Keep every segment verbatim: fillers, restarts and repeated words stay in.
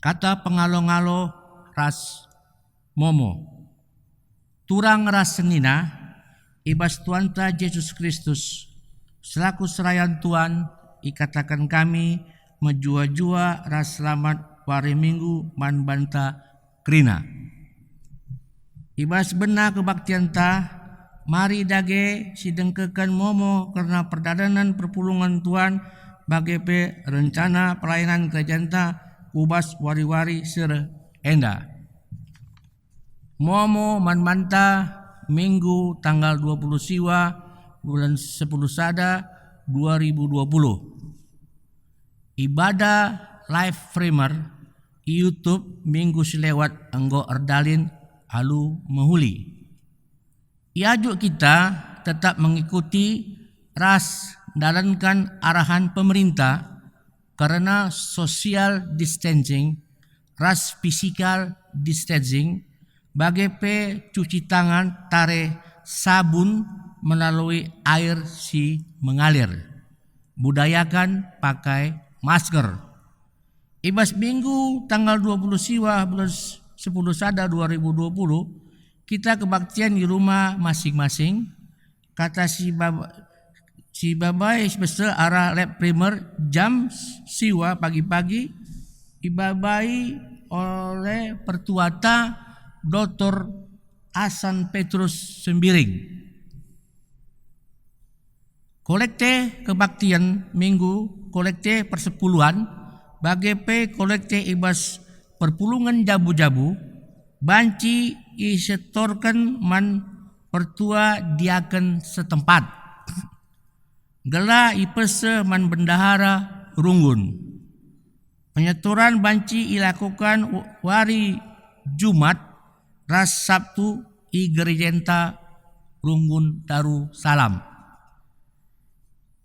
Kata pengalo-ngalo ras momo. Turang ras senina, i bas Tuhanta Jesus Kristus, selaku serayan Tuhan, ikataken kami mejuah-juah ras selamat wari Minggu man banta kerina. I bas bena kebaktianta, mari dage sidengkeken momo kerna perdalan perpulungen Tuhan, bage pe rencana pelayanan gerejanta ku bas wari-wari si reh enda. Momo man banta Minggu tanggal dua puluh siwa bulan sepuluh sada dua ribu dua puluh. Ibadah live primer i YouTube minggu si lewat enggo erdalin alu mehuli. Iajuk kita tetap mengikuti ras ndalanken arahan pemerintah kerna social distancing ras physical distancing, bage pe cuci tangan tare sabun melalui air si mengalir. Budayakan pakai masker. I bas Minggu tanggal dua puluh siwa bulan sepuluh sada dua ribu dua puluh, kita kebaktian i rumah masing-masing. Kata si bab-, si babai si bese arah live primer jam siwa pagi-pagi ibabai oleh pertuata Doktor Asan Petrus Sembiring. Kolekte kebaktian Minggu, kolekte persepuluhan, bage pe kolekte i bas perpulungen jabu-jabu, banci isetorken man pertua diaken setempat, gelah ipese man bendahara runggun. Penyetoran banci ilakoken wari Jumat ras Sabtu i gerejanta Runggun Darussalam.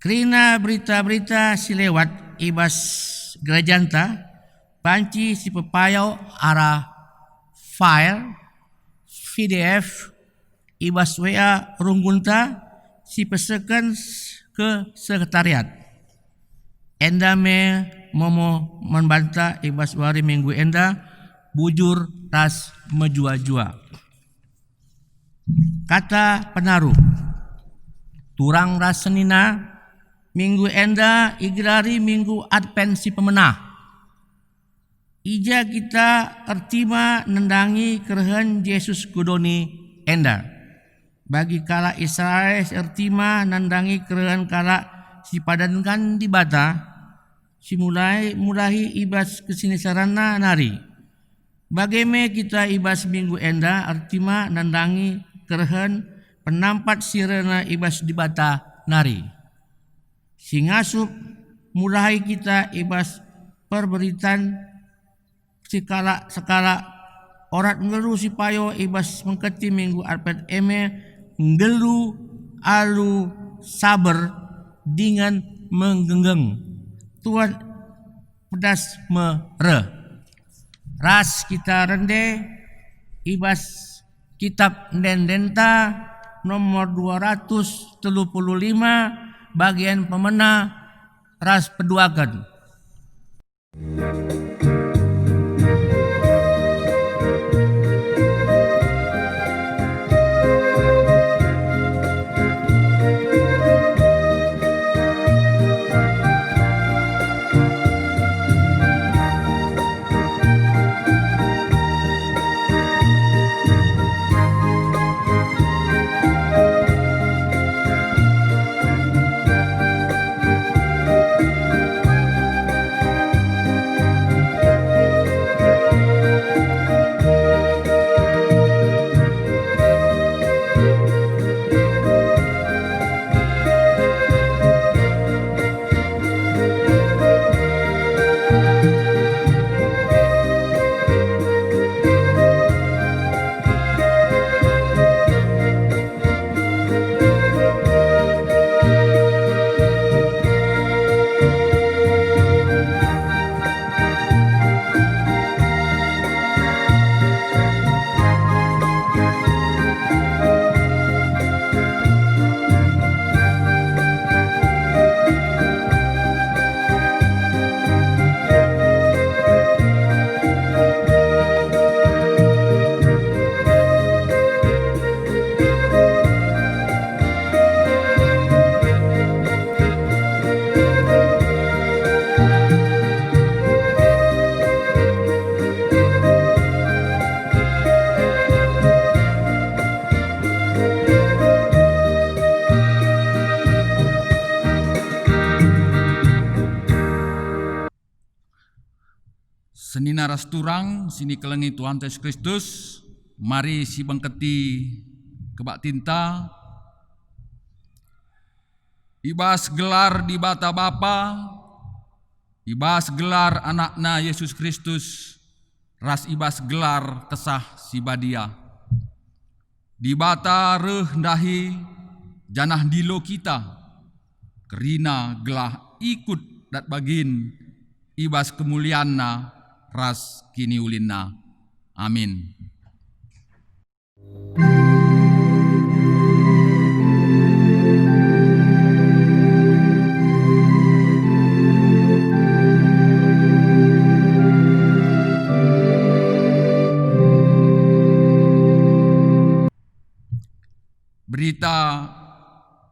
Kerina berita-berita si lewat i bas gerejanta banci sipepayo arah file P D F i bas W A runggunta sipeseken ke sekretariat. Enda me momo man banta i bas wari Minggu enda, bujur ras mejuah-juah. Kata penaruh. Turang ras senina, Minggu enda igelari Minggu Advent si Pemenah. I ja kita ertima nandangi kerehen Jesus ku doni enda. Bagi kalak Israel si ertima nandangi kerehen kalak si ipadanken Dibata, si mulai mulahi i bas kiniseranNa nari. Bage me kita i bas minggu enda ertima nandangi kerehen penampat si rehna i bas Dibata nari. Si ngasup mulahi kita i bas perberitan sekalak-sekalak orat nggeluh si payo i bas mengketi minggu Advent e me, nggeluh alu saber dingen menggenggeng. Tuhan pedas me reh. Ras kita rende i bas Kitab Ende-endenta nomor dua ratus telu puluh lima, bagian pemena ras peduaken. Senina ras turang si nikelengi Tuhanta Yesus Kristus, mari sibengketi kebaktinta i bas gelar Dibata Bapa, i bas gelar AnakNa Yesus Kristus, ras i bas gelar Kesah Si Badia. Dibata reh ndahi janah ndilo kita, kerina gelah ikut dat bagin i bas kemulianNa ras kiniulinNa. Amin. Berita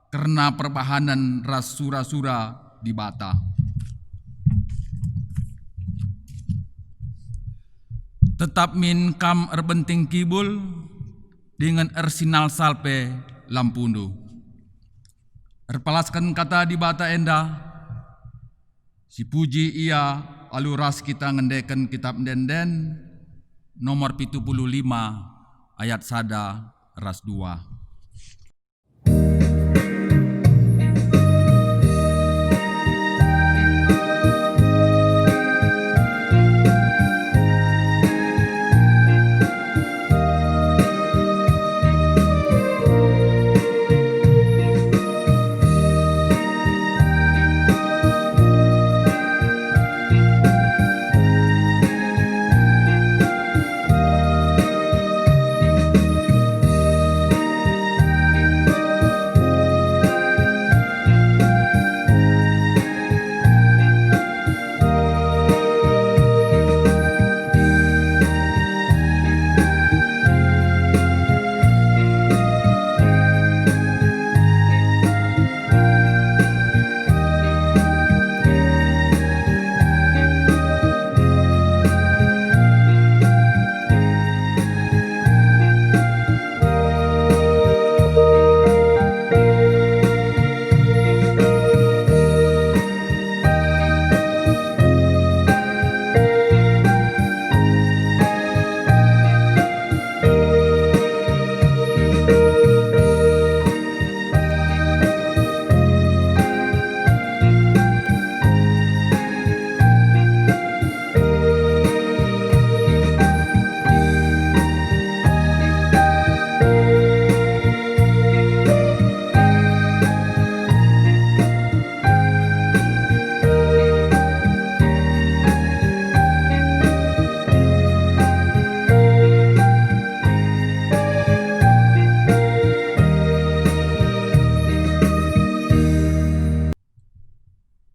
kerna perbahanen ras sura-sura Dibata. Tetap min kam erbenting kibul, dingen ersinalsal pe lampundu. Erpalasken kata Dibata enda, sipuji Ia alu ras kita ngendeken Kitap Ende-enden, nomor pitu puluh lima, ayat sada ras dua.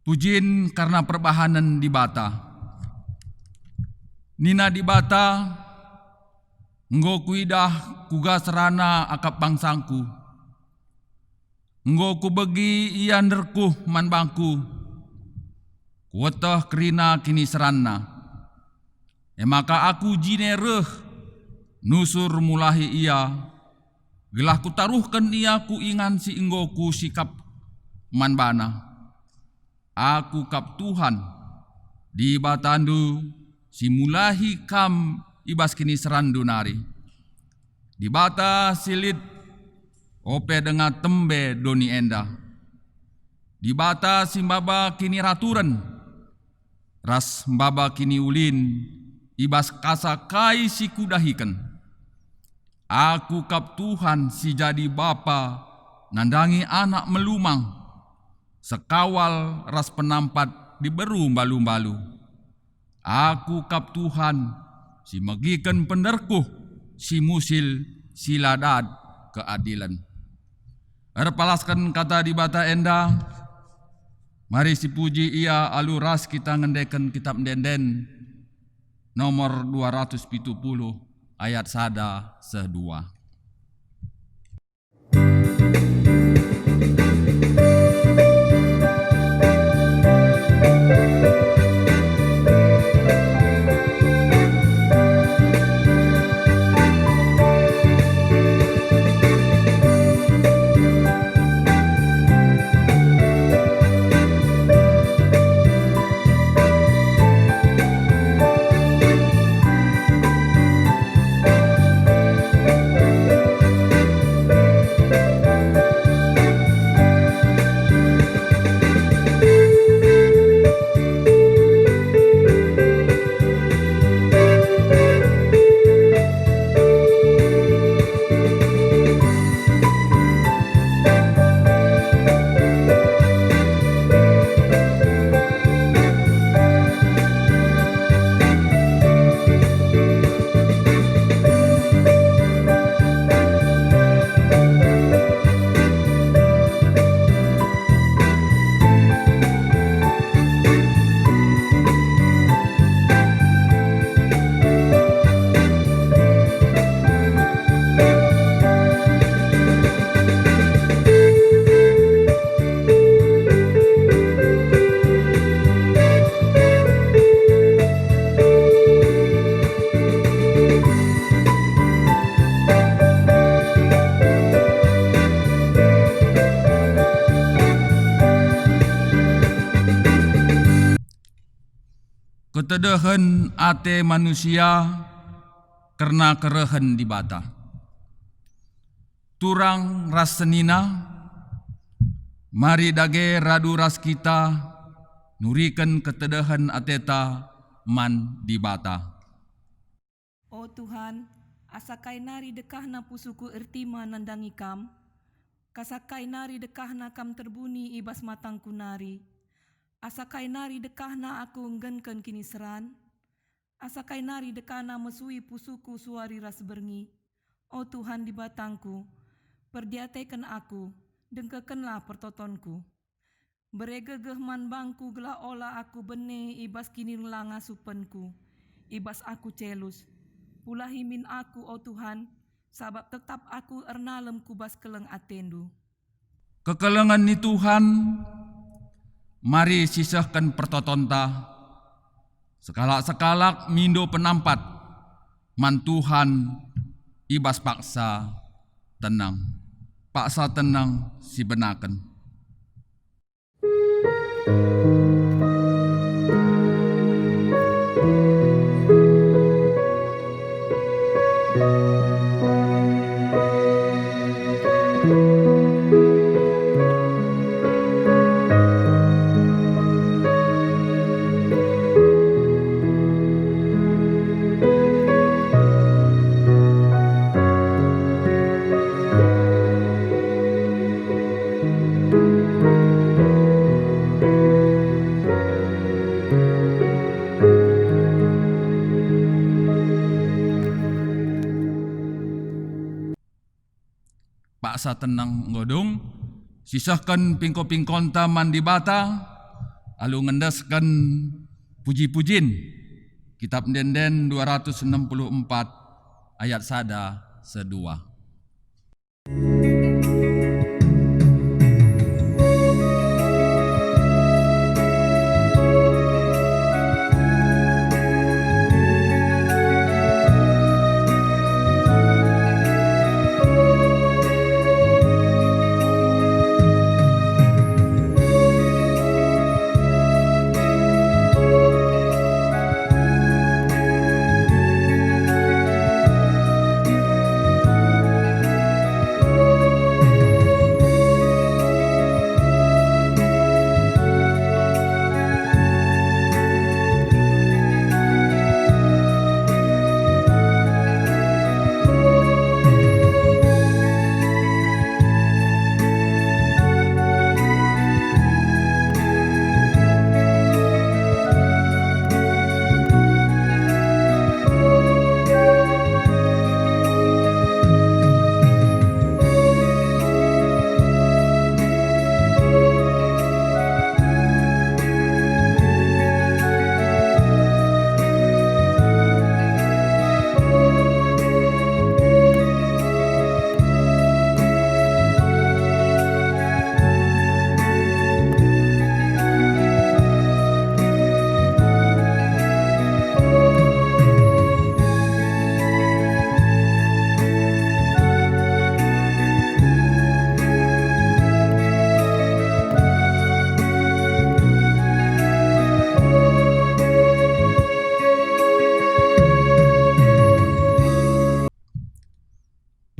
Pujin kerna perbahanen Dibata. Nina Dibata, "Enggo kuidah kuga serana akap bangsangku. Enggo kubegi ia nderkuh man bangku. Kueteh kerina kiniseranna. E maka aku jine reh, nusur mulahi ia, gelah kutaruhken ia ku ingan si enggo kusikap man bana. Aku kap Tuhan, Dibatandu, si mulahi kam i bas kiniseranndu nari. Dibata si lit ope denga tembe doni enda. Dibata si maba kiniraturen ras maba kiniulin i bas kasa kai si kudahiken. Aku kap Tuhan si jadi bapa nandangi anak melumang, sekawal ras penampat diberu mbalu-mbalu. Aku kap Tuhan si megiken penderkuh si musil si la dat keadilen." Erpalasken kata Dibata enda, mari sipuji Ia alu ras kita ngendeken Kitap Ende-enden nomor dua ratus pitu puluh ayat sada seh dua. Ketedehen ate manusia kerna kerehen Dibata. Turang ras senina, mari dage radu ras kita nuriken ketedehen ateta man Dibata. O Tuhan, asa kai nari dekahna pusuku ertima nandangi Kam? Asa kai nari dekahna Kam terbuni i bas matangku nari? Asa kai nari dekahna aku nggenken kiniseran? Asa kai nari dekahna mesui pusuku suari ras berngi? O Tuhan Dibatangku, perdiateken aku, dengkekenlah pertotonku. Bere gegeh man bangku gelah ola aku bene i bas kinilangasupenku, i bas aku celus. Pulahi min aku, o Tuhan, sabap tetap aku ernalem ku bas keleng atendu. Kekelengen ni Tuhan, mari sisehken pertotonta, sekalak-sekalak mindo penampat man Tuhan i bas paksa tenang, paksa tenang si benaken. Paksa tenang enggo dung, sisehken pingko-pingkonta man Dibata, alu ngendesken puji-pujin. Kitab Ende-enden dua ratus enem puluh empat ayat sada seh dua.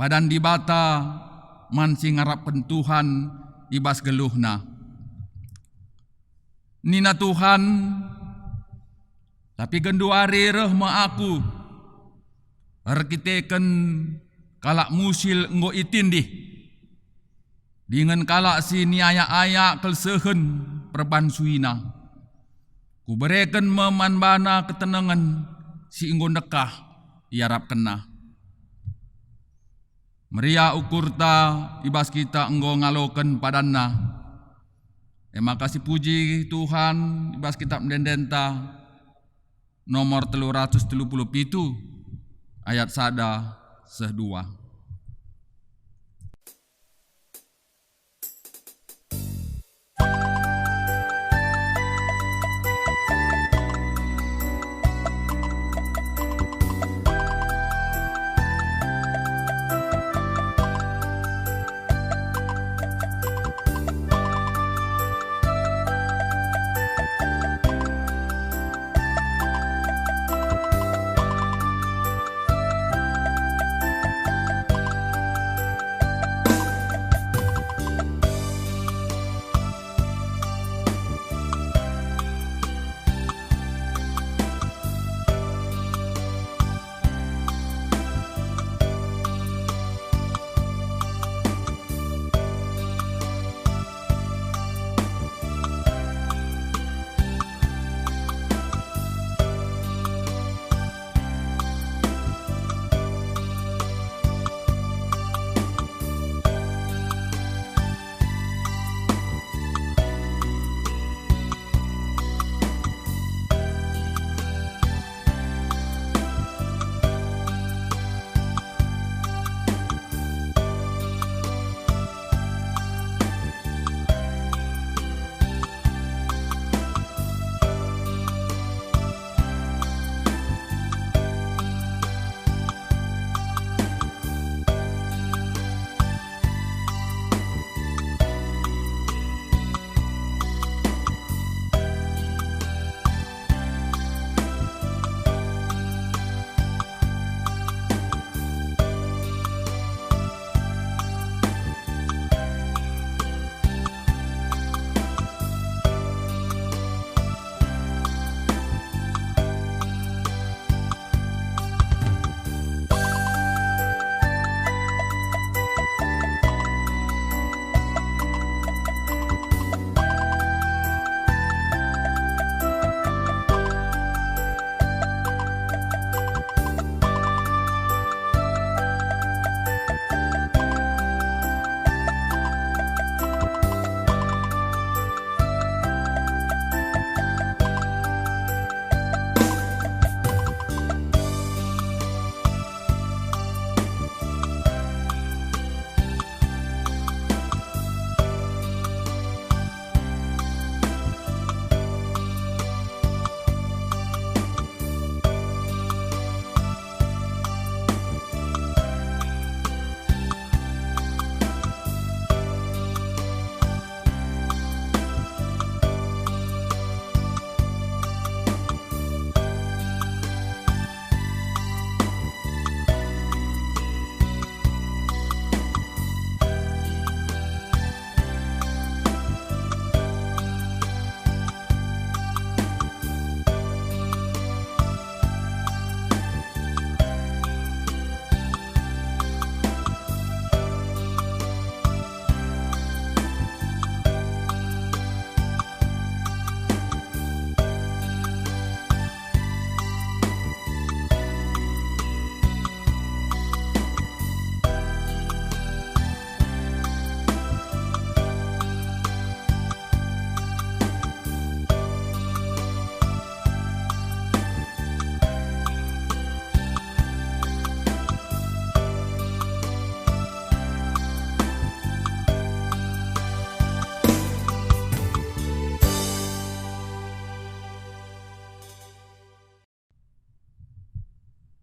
Padan Dibata man si ngarapken Tuhan i bas geluhna. Nina Tuhan, "Tapi genduari reh me Aku, erkiteken kalak musil enggo itindih, dingen kalak si niayak-ayak kelsehen perban suina. Kubereken me man bana ketenengen si enggo ndekah iarapkenna." Meriah ukurta i bas kita enggo ngaloken padanNa. E maka sipuji Tuhan i bas Kitab Ende-endenta nomor telu ratus telu puluh pitu ayat sada seh dua.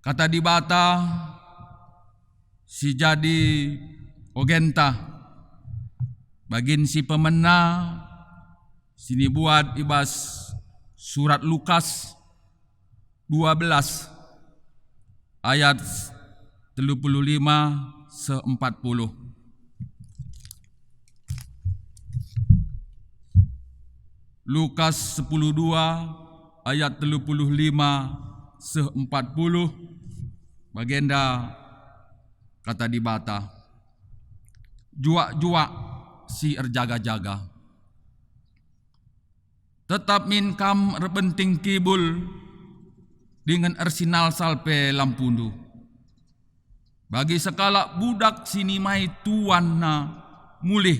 Kata Dibata si jadi ogenta, bagin si pemena si nibuat i bas surat Lukas dua belas ayat telu puluh lima seh empat puluh. Lukas sepuluh dua ayat telu puluh lima seh empat puluh, bagenda kata Dibata, juak-juak si erjaga-jaga. Tetap min kam erbenting kibul dingen ersinalsal pe lampundu. Bagi sekalak budak si nimai tuanna mulih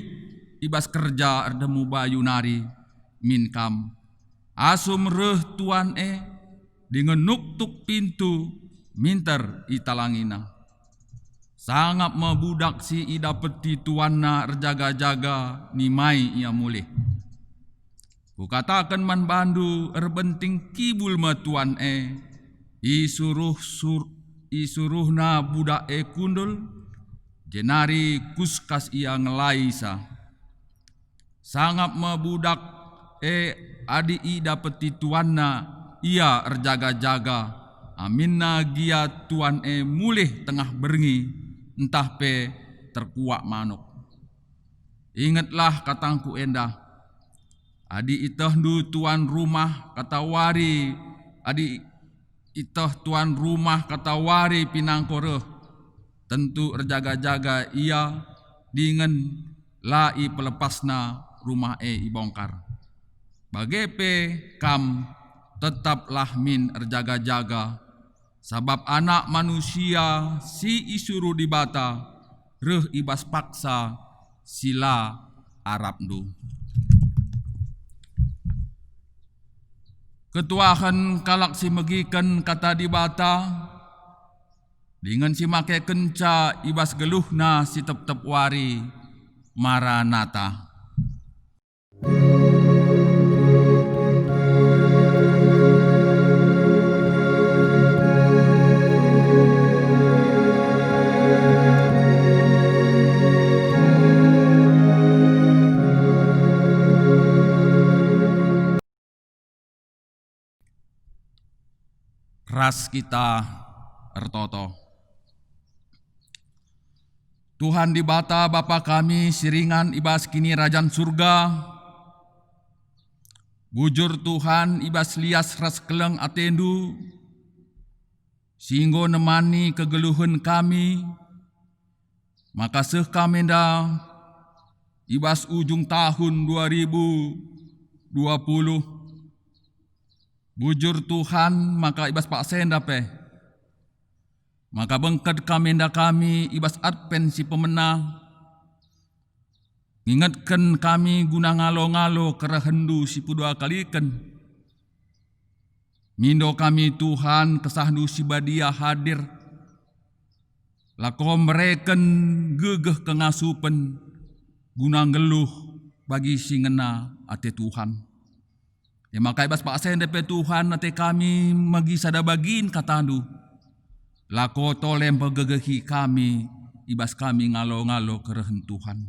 i bas kerja erdemu bayu nari min kam, asum reh tuan e dingen nuktuk pintu minter italangina. Sangap me budak si idapeti tuanna erjaga-jaga nimai ia mulih. Kukataken man bandu, erbenting kibul me tuan e. Isuruh sur-, isuruhna budak e kundul, jenari kuskas ia ngelaisa. Sangap me budak e adi idapeti tuanna ia erjaga-jaga, aminna gia tuan e mulih tengah berngi ntah pe terkuak manuk. Ingetlah katangku enda. Adi itehndu tuan rumah katawari, adi iteh tuan rumah katawari pinangko reh, tentu erjaga-jaga ia dingen la ipelepasna rumah e ibongkar. Bage pe kam, tetaplah min erjaga-jaga, sabap Anak Manusia si isuruh Dibata reh i bas paksa si la arapndu. Ketuahen kalak si megiken Kata Dibata dingen si makekenca i bas geluhna si tep-tep wari. Maranata. Ras kita ertoto. Tuhan Dibata, Bapa kami si ringan i bas Kinirajan Surga, bujur Tuhan, i bas lias ras keleng ateNdu, si enggo nemani kegeluhen kami, maka seh kami enda i bas ujung tahun dua ribu dua puluh. Bujur Tuhan, maka i bas paksa enda pe, maka bengket kami enda kami i bas Advent si pemena, ngingetken kami guna ngalo-ngalo kerehenNdu si pedua kaliken. Mindo kami, Tuhan, KesahNdu si Badia hadir, lako mereken gegeh kengasupen guna nggeluh bagi si ngena ate Tuhan. E maka i bas paksa enda pe, Tuhan, ate kami megi sada bagin kataNdu. Lako tole mpegegehi kami i bas kami ngalo-ngalo kerehen Tuhan.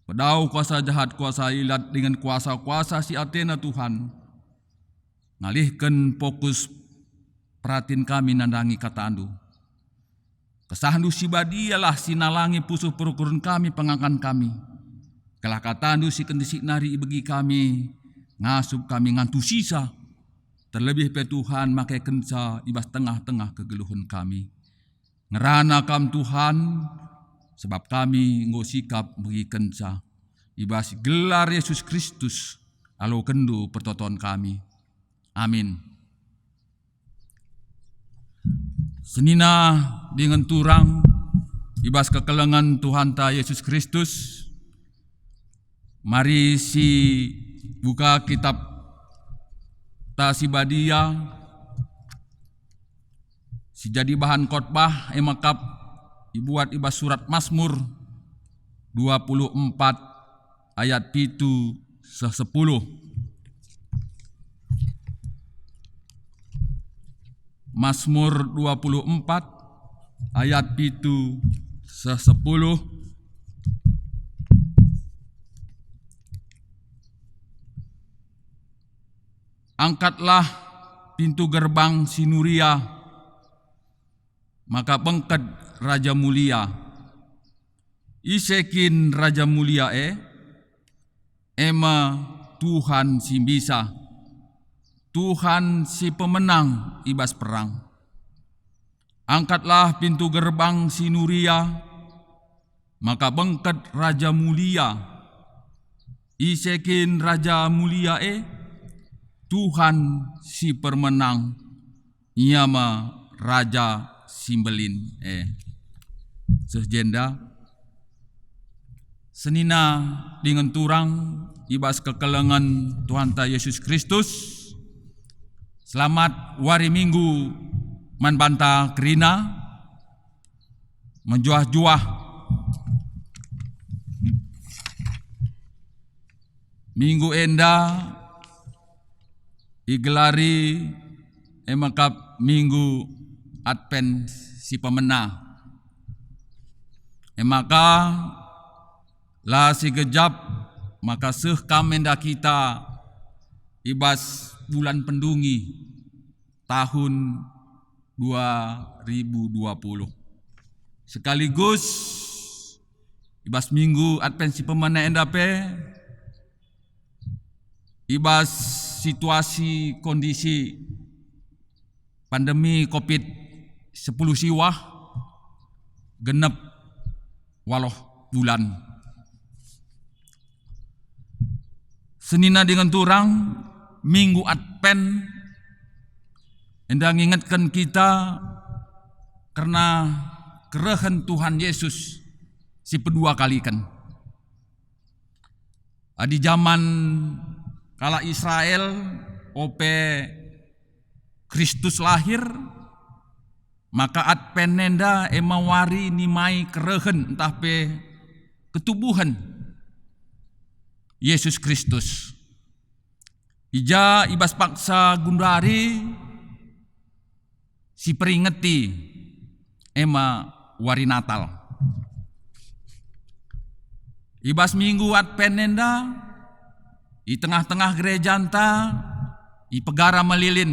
Pedau kuasa jahat, kuasa ilat, dingen kuasa-kuasa si atena Tuhan, ngalihken fokus peratin kami nandangi kataNdu. KesahNdu si Badialah si nalangi pusuh perukuren kami, pengakan kami. Gelah kataNdu si kentisik nari ibegi kami, ngasup kami ngantusisa, terlebih pe Tuhan makekenca i bas tengah-tengah kegeluhen kami. Ngerana Kam, Tuhan, sebab kami enggo sikap megikenca. I bas gelar Yesus Kristus, alokenNdu pertoton kami. Amin. Senina dingen turang i bas kekelengen Tuhanta Yesus Kristus, mari sibuka Kitapta si Badia si jadi bahan khotbah, e mekap ibuat i bas surat Masmur dua puluh empat ayat pitu seh sepuluh. Mazmur dua puluh empat ayat pitu seh sepuluh. Angkatlah pintu gerbang si nuria, maka bengket Raja Mulia. Ise kin Raja Mulia e? E me Tuhan si mbisa, Tuhan si pemenang i bas perang. Angkatlah pintu gerbang si nuria, maka bengket Raja Mulia. Ise kin Raja Mulia e? Tuhan si permenang, Ia me Raja si Mbelin e. Seh jenda, senina dingen turang i bas kekelengen Tuhanta Yesus Kristus, selamat wari Minggu man banta kerina. Mejuah-juah Minggu enda igelari e maka Minggu Advent si pemena. E maka la sigejap maka seh kam enda kita i bas bulan pendungi tahun dua ribu dua puluh. Sekaligus i bas Minggu Advent si pemena enda pe, i bas situasi kondisi pandemi covid sepuluh siwah genep waloh bulan. Senina dingen turang, Minggu Advent enda ngingetken kita kerna kerehen Tuhan Yesus si pedua kaliken. Adi jaman kalak Israel ope Kristus lahir, maka Advent enda e me wari nimai kerehen ntah pe ketubuhen Yesus Kristus. I ja i bas paksa gundari si peringeti e me wari Natal. I bas Minggu Advent enda, i tengah-tengah gerejanta ipegara me lilin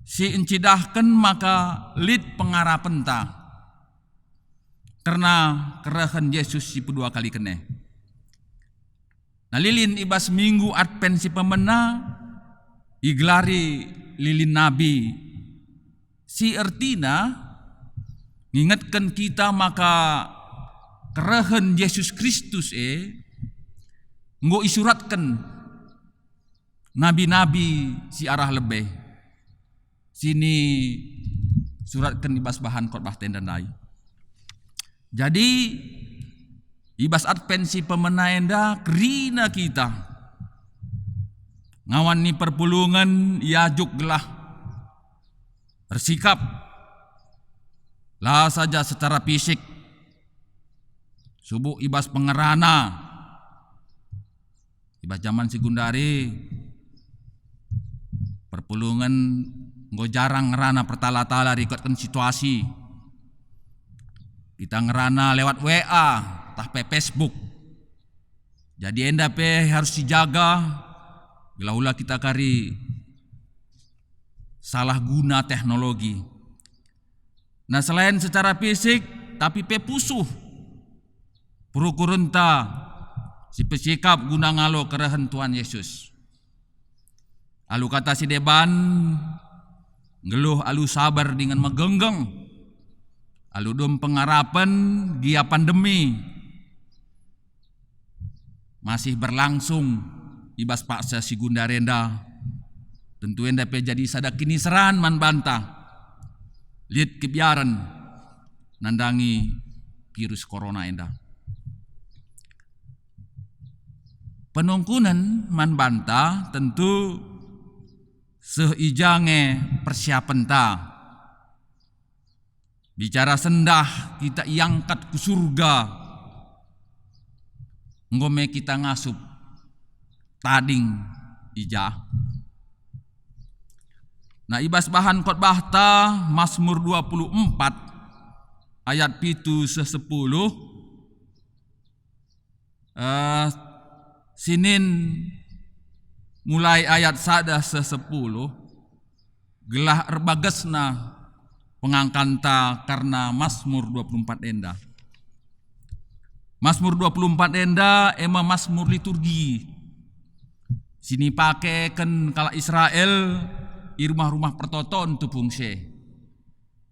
si ncidahken maka lit pengarapenta kerna kerehen Yesus si pedua kaliken e. Nah, lilin i bas Minggu Advent si pemena igelari lilin nabi, si ertina ngingetken kita maka kerehen Yesus Kristus e enggo isuratken nabi-nabi si arah lebe, si nisuratken i bas bahan khotbah enda ndai. Jadi, i bas Advent si pemena enda kerina kita ngawan ni perpulungen iajuk gelah ersikap, la saja secara fisik, subuk i bas pengerana, i bas jaman si gundari, perpulungen enggo jarang ngerana pertala-tala rikutken situasi. Kita ngerana lewat W A, tah pe Facebook. Jadi enda pe harus sijaga, gelah ula kita kari salah guna teknologi. Nah, selain secara fisik, tapi pe pusuh perukurenta si pesikap guna ngalo kerehen Tuhan Yesus. Alu kata si deban, nggeluh alu sabar dingen megenggeng, alu dem pengarapen gia pandemi masih berlangsung i bas paksa si gundari enda, tentu enda pe jadi sada kiniseran man banta lit kebiaren nandangi virus corona enda. Penungkunen man banta tentu seh i ja nge persiapenta. Bicara sendah kita iangkat ku surga, enggo me kita ngasup tading i ja. Nah, i bas bahan khotbahta, Masmur dua puluh empat ayat pitu seh sepuluh, eh, sinin mulai ayat sada seh sepuluh, gelah erbagesna pengangkanta karna Masmur dua puluh empat enda. Masmur dua puluh empat enda e me Masmur liturgi si nipakeken kalak Israel i rumah-rumah pertoton tupung si e.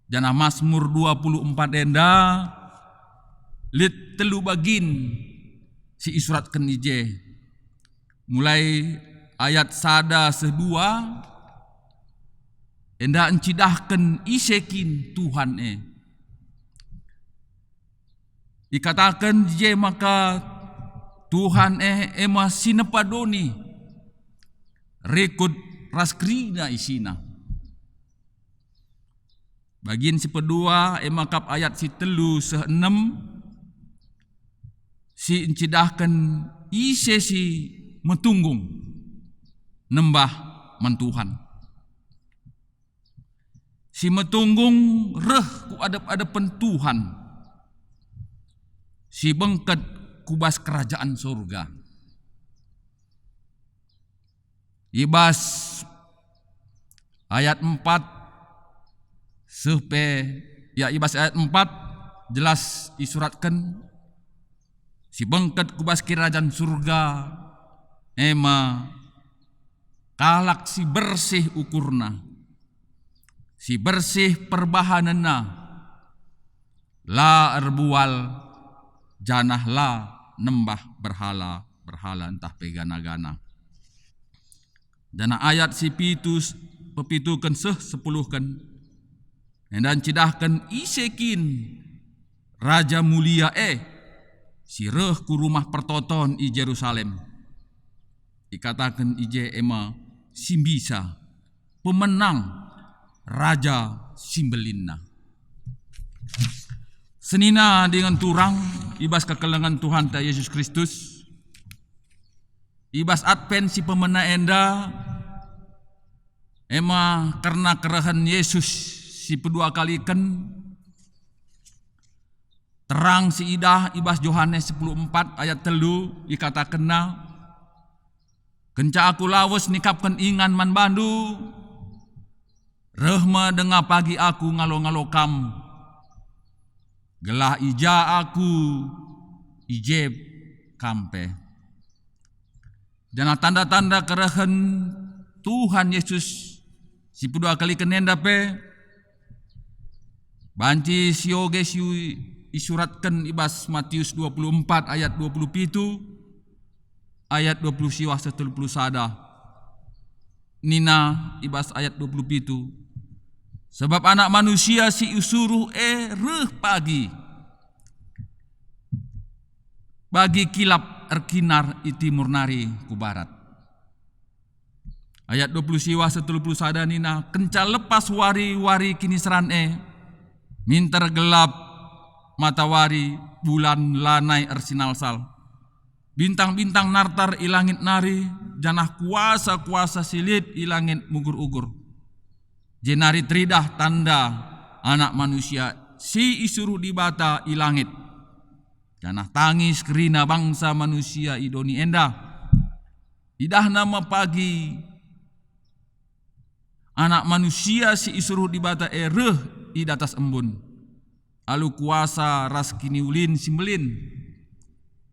Janah Masmur dua puluh empat enda lit telu bagin si isuratken i je. Mulai ayat sada seh dua, enda ncidahken ise kin Tuhan e. Ikataken je maka Tuhan e, e me si nepa doni, rikut ras kerina isina. Bagin si pedua, e me kap ayat si telu seh enem, si ncidahken ise si metunggung nembah man Tuhan. Si metunggung reh ku adep-adepen Tuhan, si bengket ku bas kerajaan surga. I bas ayat empat seh pe, ya, i bas ayat empat jelas isuratken, si bengket ku bas kerajaan surga, e me kalak si bersih ukurna, si bersih perbahanenna, la erbual, janah la nembah berhala-berhala ntah pe gana-gana. Janah ayat si pitu s-, pepituken seh sepuluhken, enda ncidahken ise kin Raja Mulia e, si reh ku rumah pertoton i Jerusalem. Ikataken i je e me si mbisa, pemenang, Raja si mbelinna. Senina dingen turang i bas kekelengen Tuhanta Yesus Kristus, i bas Advent si pemena enda, e me kerna kerehen Yesus si pedua kaliken, terang si idah i bas Johanes sepuluh empat ayat telu, ikatakenna, "Kenca Aku lawes nikapken ingan man bandu, reh me denga pagi Aku ngalo-ngalo kam, gelah i ja Aku, i je kam pe." Janah tanda-tanda kerehen Tuhan Yesus si pedua kaliken enda pe banci sioge si isuratken i bas Matius dua puluh empat ayat dua puluh pitu, ayat dua puluh siwah seh telu puluh sada. Nina i bas ayat dua puluh pitu, "Sebab Anak Manusia si isuruh e reh pagi, bagi kilap erkinar i timur nari ku barat." Ayat dua puluh siwah seh telu puluh sada nina, "Kenca lepas wari-wari kiniseran e, minter gelap matawari, bulan lanai ersinalsal. Bintang-bintang nartar i langit nari, janah kuasa-kuasa si lit i langit mugur-ugur. Jenari teridah tanda Anak Manusia si isuruh Dibata i langit." Janah tangis kerina bangsa manusia i doni enda. Idahna me pagi Anak Manusia si isuruh Dibata e reh i datas embun, alu kuasa ras kiniulin si mbelin.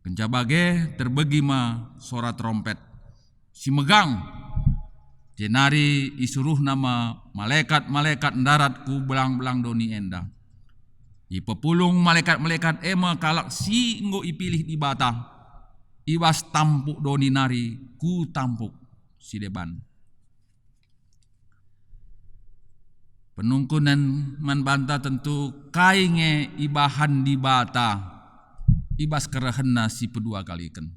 Kenca bage terbegi me sora terompet si megang, jenari isuruhna me malekat-malekat ndarat ku belang-belang doni enda. Ipepulung malekat-malekat e me kalak si enggo ipilih Dibata i bas tampuk doni nari ku tampuk si deban. Penungkunen man banta tentu kai nge ibahan Dibata i bas kerehenNa si pedua kaliken.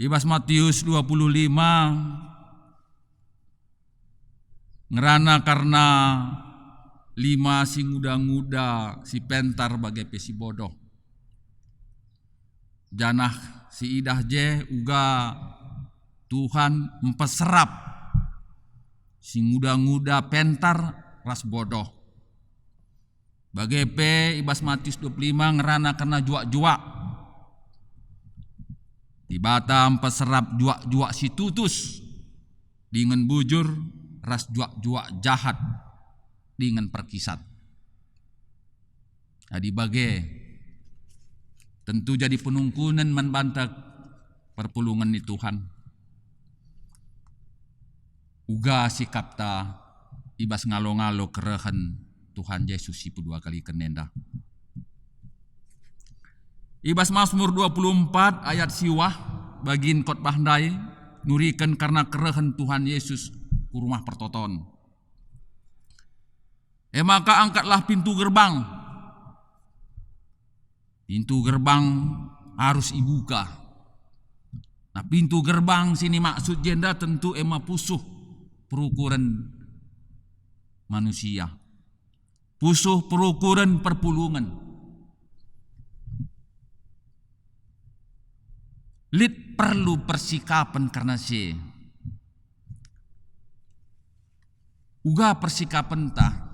I bas Matius dua puluh lima, ngerana kerna lima si nguda-nguda, si pentar bage pe si bodoh. Janah si idah je uga Tuhan mpeserap si nguda-nguda pentar ras bodoh. Bage pe i bas Matius dua puluh lima ngerana kerna juak-juak. Dibata mpeserap juak-juak si tutus dingen bujur ras juak-juak jahat dingen perkisat. Adi bage, tentu jadi penungkunen man banta perpulungen ni Tuhan. Uga sikapta i bas ngalo-ngalo kerehen Tuhan Jesus si pedua kaliken enda. I bas Mazmur dua puluh empat ayat siwah, bagin khotbah ndai nuriken kerna kerehen Tuhan Jesus ku Rumah Pertoton. E maka angkatlah pintu gerbang. Pintu gerbang arus ibuka. Nah, pintu gerbang si nimaksud jenda tentu e me pusuh perukuren manusia. Pusuh perukuren perpulungen. Lit perlu persikapen kerna si e. Uga persikapenta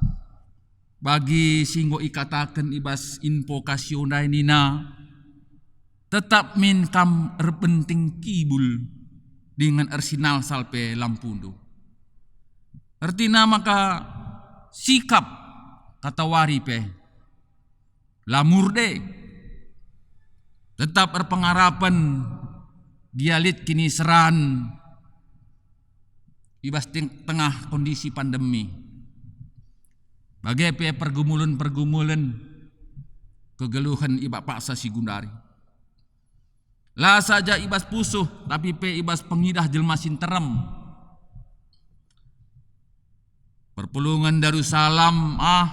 bagi si enggo ikataken i bas invokasio ndai nina, "Tetap min kam erbenting kibul dingen ersinalsal pe lampundu." Ertina maka sikap katawari pe la murde. Tetap erpengarapen gia lit kiniseran i bas teng-, tengah kondisi pandemi. Bage pe pergumulen-pergumulen kegeluhen i bas paksa si gundari. La saja i bas pusuh, tapi pe i bas pengidah jelma si nterem. Perpulungen Darussalam, ah,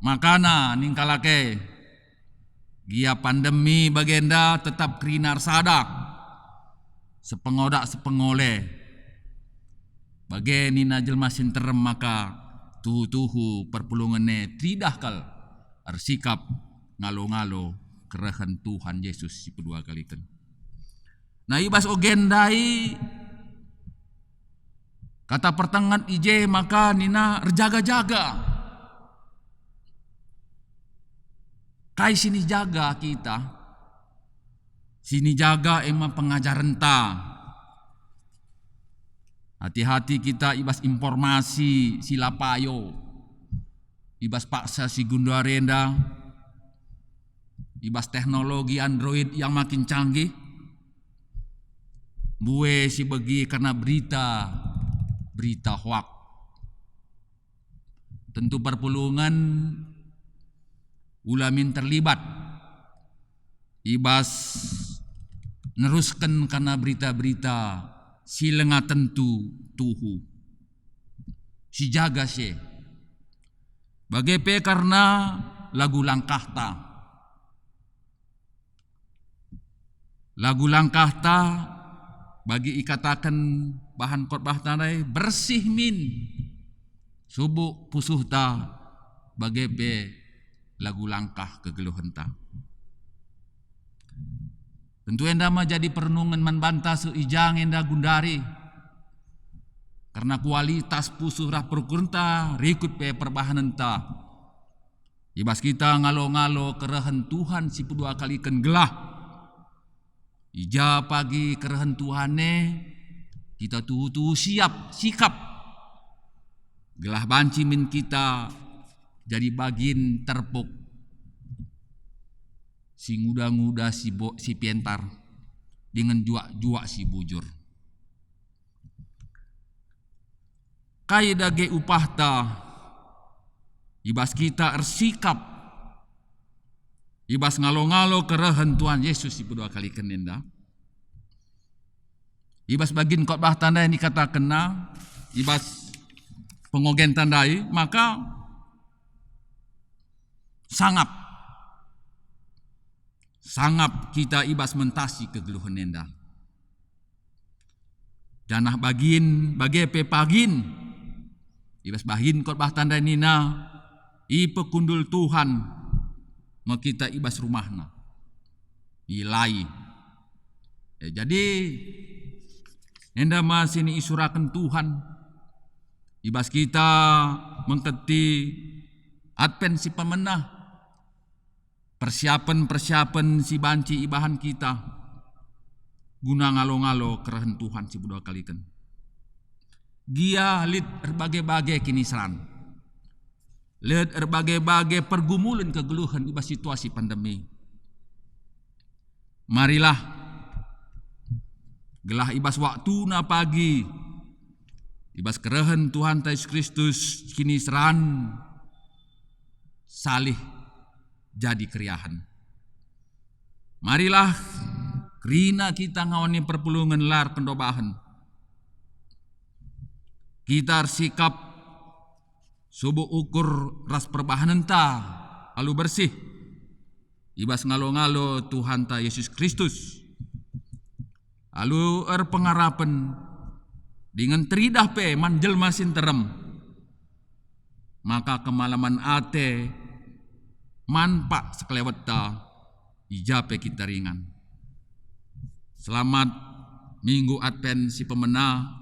makana ningkalak e. Gia pandemi bagenda tetap kerina ersada. Sepengodak sepengole. Bage nina jelma si nterem maka tuhu-tuhu perpulungen e teridah kal ersikap ngalo-ngalo kerehen Tuhan Jesus si pedua kaliken. Nah, i bas oge ndai kata pertenget i je maka nina erjaga-jaga. Kai si nijaga kita? Si nijaga e me pengajarenta. Hati-hati kita i bas informasi si la payo, i bas paksa si genduari enda, i bas teknologi Android yang makin canggih, mbue si begi kerna berita, berita hoak. Tentu perpulungen ula min terlibat i bas nerusken kerna berita-berita si langa tentu tuhu. Sijaga si e. Bage pe kerna lagu langkahta. Lagu langkahta bagi ikataken bahan khotbahta ndai bersih min. Subuk pusuhta bage pe lagu langkah kegeluhenta. Tentu enda me jadi perenungen man banta seh i ja nge enda gundari. Kerna kualitas pusuh ras perukurenta rikut pe perbahanenta. I bas kita ngalo-ngalo kerehen Tuhan si pedua kaliken gelah. I ja pagi kerehen Tuhan e, kita tuhu-tuhu siap, sikap. Gelah banci min kita jadi bagin terpuk si nguda-nguda si bo-, si pentar dingen juak-juak si bujur. Kai dage upahta i bas kita ersikap i bas ngalo-ngalo kerehen Tuhan Yesus si pedua kaliken enda? I bas bagin khotbahta ndai nikatakenna, i bas pengogenta ndai, maka sangap. Sangap kita i bas mentasi kegeluhen enda. Janah bagin, bage pe pagin. I bas bagin khotbahta ndai nina, ipekundul Tuhan me kita i bas rumahNa. Ilai. Ya, jadi, enda me si niisuraken Tuhan. I bas kita mengketi Advent si pemena, persiapen-persiapen si banci ibahan kita guna ngalo-ngalo kerehen Tuhan si peduakaliken. Gia lit erbage-bage kiniseran, lit erbage-bage pergumulen kegeluhen i bas situasi pandemi. Marilah, gelah i bas waktuna pagi, i bas kerehen Tuhanta Yesus Kristus, kiniseran salih jadi keriahen. Marilah, kerina kita ngawani perpulungen la erpendobahen. Kita ersikap subuk ukur ras perbahanenta alu bersih i bas ngalo-ngalo Tuhanta Yesus Kristus, alu erpengarapen dingen teridah pe man jelma si nterem, maka kemalemen ate manpak sekelewetta i ja pe kita ringan. Selamat Minggu Advent si pemena,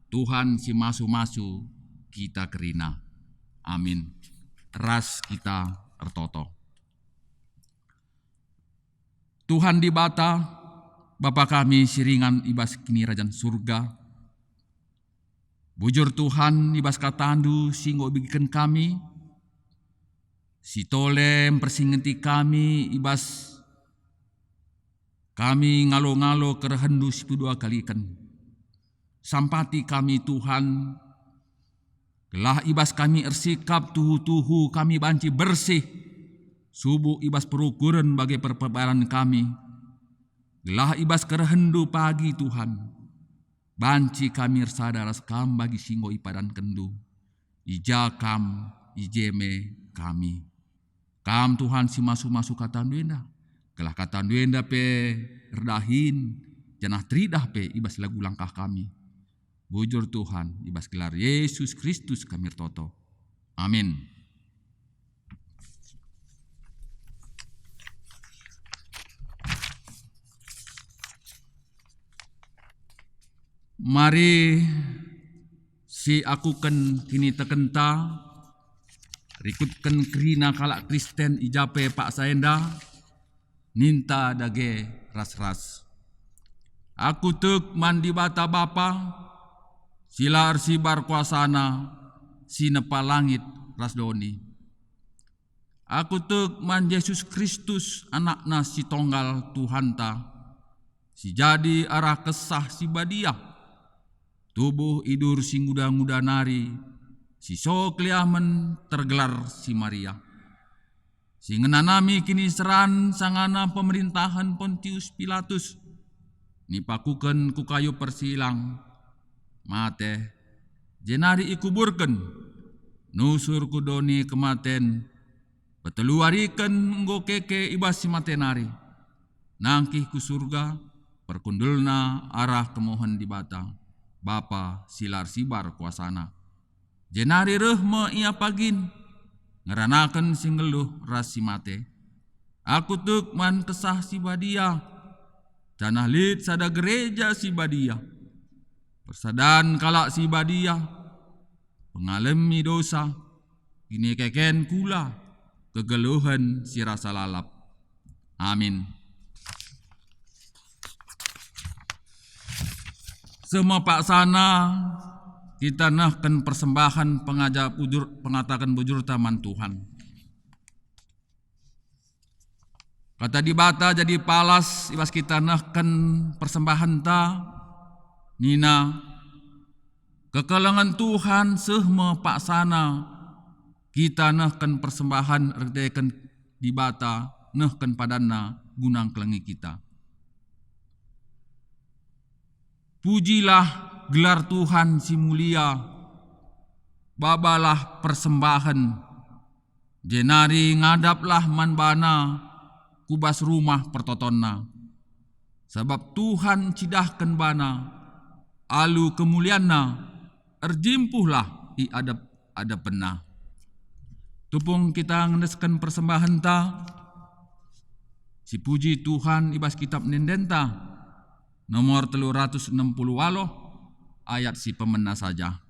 Tuhan si masu-masu kita kerina. Amin. Ras kita ertoto. Tuhan Dibata, Bapa kami si ringan i bas Kinirajan Surga, bujur Tuhan i bas kataNdu si enggo ibegiken kami, si tole mpersingeti kami i bas kami ngalo-ngalo kerehenNdu si peduakaliken. Sampati kami, Tuhan, gelah i bas kami ersikap tuhu-tuhu kami banci bersih, subuk i bas perukuren bage perpebaren kami, gelah i bas kerehenNdu pagi, Tuhan, banci kami ersada ras Kam bagi si enggo ipadankenNdu. I ja Kam, i je me kami. Kam, Tuhan, si masu-masu kataNdu enda, gelah kataNdu enda pe erdahin, janah teridah pe i bas lagu langkah kami. Bujur, Tuhan, i bas gelar Yesus Kristus kami ertoto. Amin. Mari siakuken kinitekenta, rikutken kerina kalak Kristen i ja pe paksa enda, ninta dage ras-ras. Aku tek man Dibata Bapa, si la ersibar kuasaNa, si nepa langit ras doni. Aku tek man Jesus Kristus, AnakNa si Tonggal Tuhanta, si jadi arah Kesah Si Badia, tubuh idur si nguda-nguda nari, si so keliamen tergelar si Maria, si ngenanami kiniseran sangana pemerintahen Pontius Pilatus, nipakuken ku kayu persilang, mate, jenari ikuburken, nusur ku doni kematen, petelu wariken enggo keke i bas si mate nari, nangkih ku Surga, perkundulna arah kemuhen Dibata, Bapa si la ersibar kuasaNa. Jenari reh me Ia pagin, ngeranaken si nggeluh ras si mate. Aku tek man Kesah Si Badia, janah lit sada gereja si badia, persadan kalak si badia, pengalemi dosa, kinikeken kula, kegeluhen si rasa lalap. Amin. Seh me paksana kita nehken persembahen pengaja bujur, pengataken bujurta man Tuhan. Kata Dibata jadi palas i bas kita nehken persembahenta, nina, kekelengen Tuhan seh me paksana kita nehken persembahen erkiteken Dibata, nehken padanNa guna ngkelengi kita. Pujilah gelar Tuhan si mulia, babalah persembahen, jenari ngadaplah man baNa ku bas rumah pertotonna. Sabap Tuhan ncidahken baNa, alu kemulianNa, erjimpuhlah i adep-adepenNa. Tupung kita ngendesken persembahenta, sipuji Tuhan i bas Kitap Ende-endenta, nomor telu ratus enem puluh waluh, ayat si pemena saja.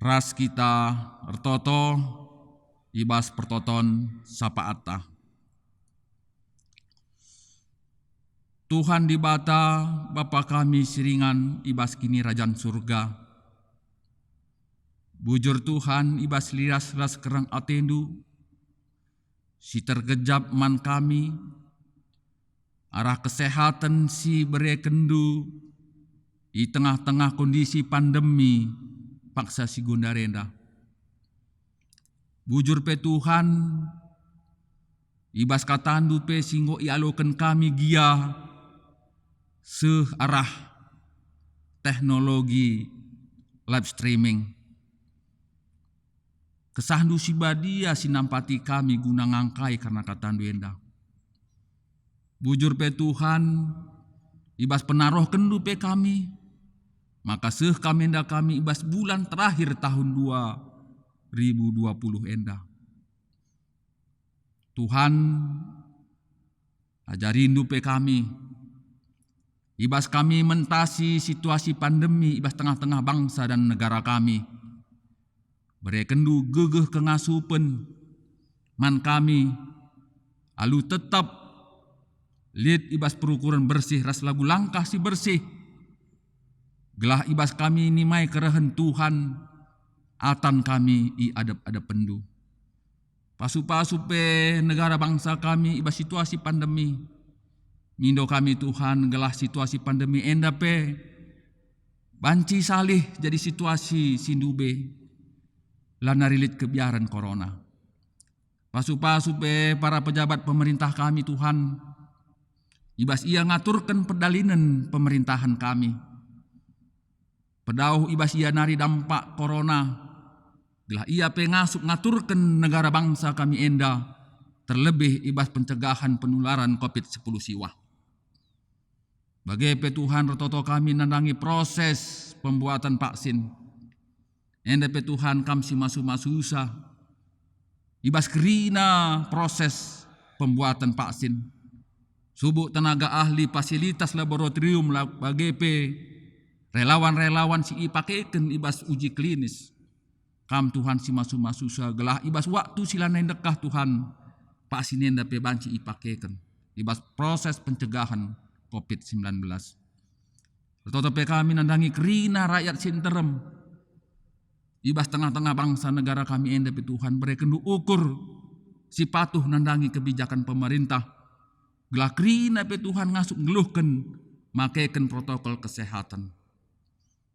Ras kita ertoto i bas pertoton sapaatta. Tuhan Dibata, Bapa kami si ringan i bas Kinirajan Surga, bujur Tuhan i bas lias ras kereng ateNdu, si tergejap man kami, arah kesehaten si berekenNdu i tengah-tengah kondisi pandemi paksa si gundar enda. Bujur pe Tuhan, i bas kataNdu pe si enggo ialoken kami gia seh arah teknologi live streaming. KesahNdu si badia si nampati kami guna ngangkai kerna kataNdu enda. Bujur pe Tuhan, i bas penarohkenNdu pe kami, maka seh kami enda kami i bas bulan terakhir tahun dua ribu dua puluh enda. Tuhan, ajarindu pe kami, i bas kami mentasi situasi pandemi i bas tengah-tengah bangsa dan negara kami. BerekenNdu gegeh kengasupen man kami, alu tetap lit i bas perukuren bersih ras lagu langkah si bersih, gelah i bas kami nimai kerehen Tuhan, atan kami i adep-adepenNdu. Pasu-pasu pe negara bangsa kami i bas situasi pandemi. Mindo kami Tuhan, gelah situasi pandemi enda pe banci salih jadi situasi si ndube, lanai lit kebiaren korona. Pasu-pasu pe para pejabat pemerintah kami Tuhan, i bas ia ngaturken perdalinen pemerintahen kami. Pedauh i bas ia nari dampak korona, gelah ia pe ngasup ngaturken negara bangsa kami enda, terlebih i bas pencegahen penularan covid sepuluh siwah. Bage pe Tuhan, ertoto kami nandangi proses pembuatan vaksin. Enda pe Tuhan, Kam si masu-masusa i bas kerina proses pembuatan vaksin. Subuk tenaga ahli, fasilitas laboratorium, la-, bage pe relawan-relawan si ipakeken i bas uji klinis. Kam Tuhan si masu-masusa, gelah i bas waktu si lanai ndekah Tuhan, vaksin enda pe banci ipakeken i bas proses pencegahen covid sembilan belas. Ertoto pe kami nandangi kerina rakyat si nterem i bas tengah-tengah bangsa negara kami enda pe Tuhan, berekenNdu ukur si patuh nandangi kebijakan pemerintah, gelah kerina pe Tuhan ngasup nggeluhken makeken protokol kesehatan.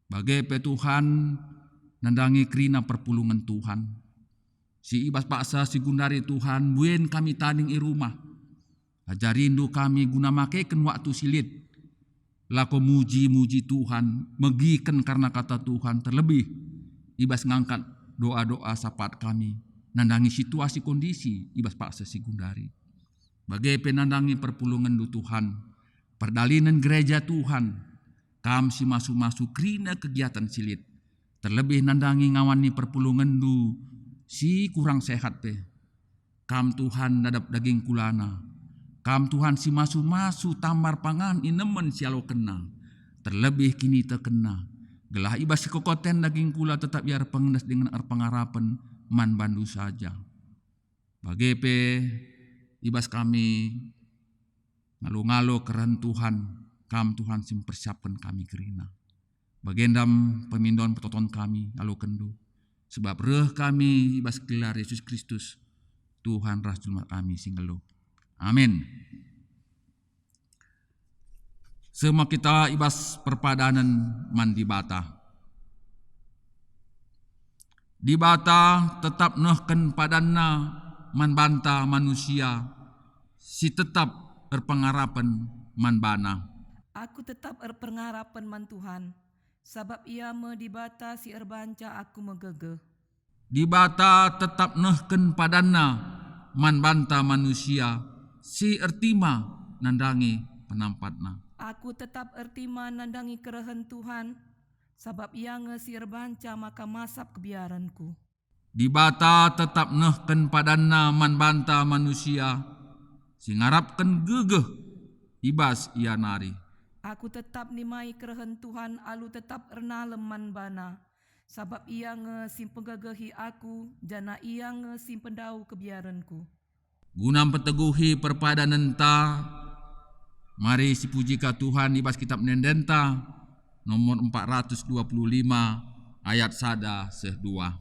Bage pe Tuhan nandangi kerina perpulungen Tuhan, si i bas paksa si gundari Tuhan, mbuen kami tading i rumah. AjariNdu kami guna makeken waktu si lit, lako muji-muji Tuhan, megiken kerna kata Tuhan, terlebih i bas ngangkat doa-doa sapat kami, nandangi situasi kondisi i bas paksa si gundari. Bage pe nandangi perpulungenNdu Tuhan, perdalinen gereja Tuhan, Kam si masu-masu kerina kegiatan si lit, terlebih nandangi ngawan ni perpulungenNdu si kurang sehat pe. Kam Tuhan ndadap daging kulana. Kam Tuhan si masu-masu tambar pangan inemen si alokenna, terlebih kinitekenna, gelah i bas kekuaten daging kula tetap ia erpengendes dingen erpengarapen man bandu saja. Bage pe i bas kami ngalo-ngalo kerehen Tuhan, Kam Tuhan si mpersiapken kami kerina. Bagenda pemindon pertoton kami alokenNdu, sebab reh kami i bas gelar Yesus Kristus, Tuhan ras Juru Selamat kami si nggeluh. Amin. Sema kita i bas perpadanen man Dibata. Dibata tetap nehken padanNa man banta manusia si tetap erpengarapen man baNa. Aku tetap erpengarapen man Tuhan, sabap Ia me Dibata si erbanca aku megegeh. Dibata tetap nehken padanNa man banta manusia si ertima nandangi penampatNa. Aku tetap ertima nandangi kerehen Tuhan, sabap Ia nge si erbanca maka masap kebiarenku. Dibata tetap nehken padanNa man banta manusia si ngarapken gegeh i bas Ia nari. Aku tetap nimai kerehen Tuhan alu tetap ernalem man baNa, Sabap Ia nge si mpegegehi aku, janah Ia nge si mpendau kebiarenku. Guna mpeteguhi perpadanenta, mari sipujika Tuhan i bas Kitab Ende-endenta, nomor empat ratus dua puluh lima, ayat sada seh dua.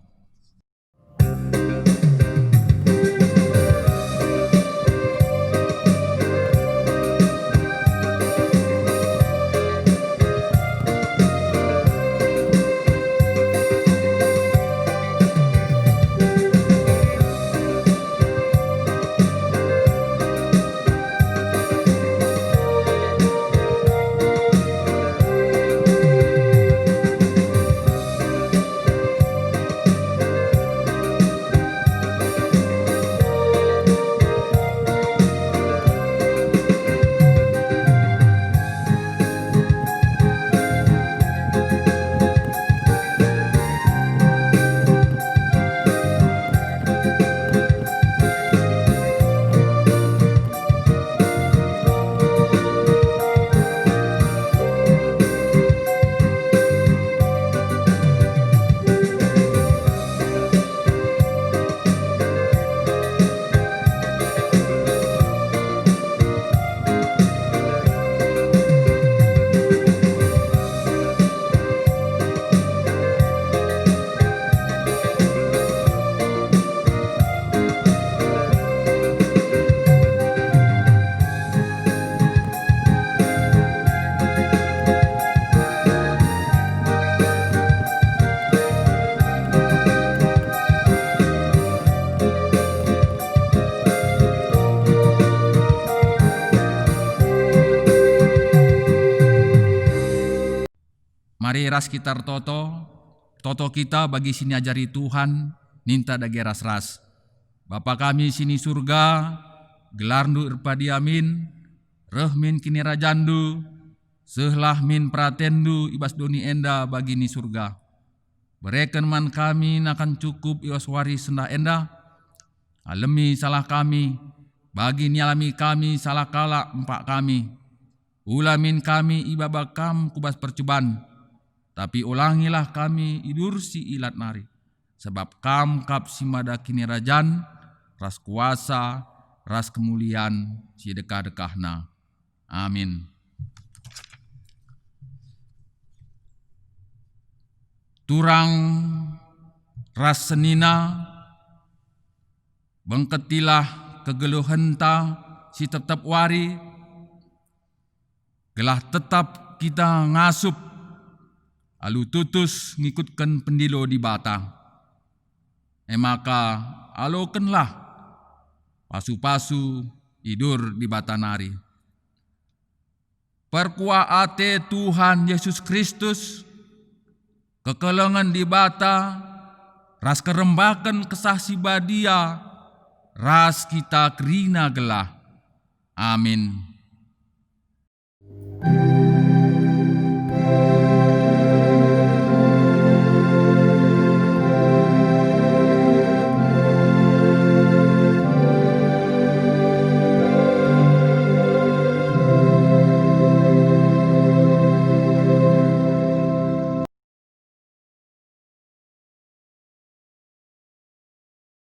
Mari ras kita ertoto, toto kita bagi si niajari Tuhan, ninta dage ras-ras. Bapa kami si ni Surga, gelarNdu erpadiamin, reh min kinirajanNdu, sehlah min peratenNdu i bas doni enda bagi ni Surga. Bereken man kami nakan cukup i bas wari sendah enda, alemi salah kami, bagi nialami kami salah kalak empak kami. Ula min kami ibaba Kam ku bas percuban, tapi olangilah kami i bas si ilat nari, sabap Kam kap si mada kinirajan, ras kuasa, ras kemulian si dekah-dekahna. Amin. Turang ras senina, bengketilah kegeluhenta si tep-tep wari, gelah tetap kita ngasup alu tutus ngikutken pendilo Dibata. E maka, alokenlah pasu-pasu idur Dibata nari. Perkuah ate Tuhan Yesus Kristus, kekelengen Dibata, ras kerembaken Kesah Si Badia, ras kita kerina gelah. Amin.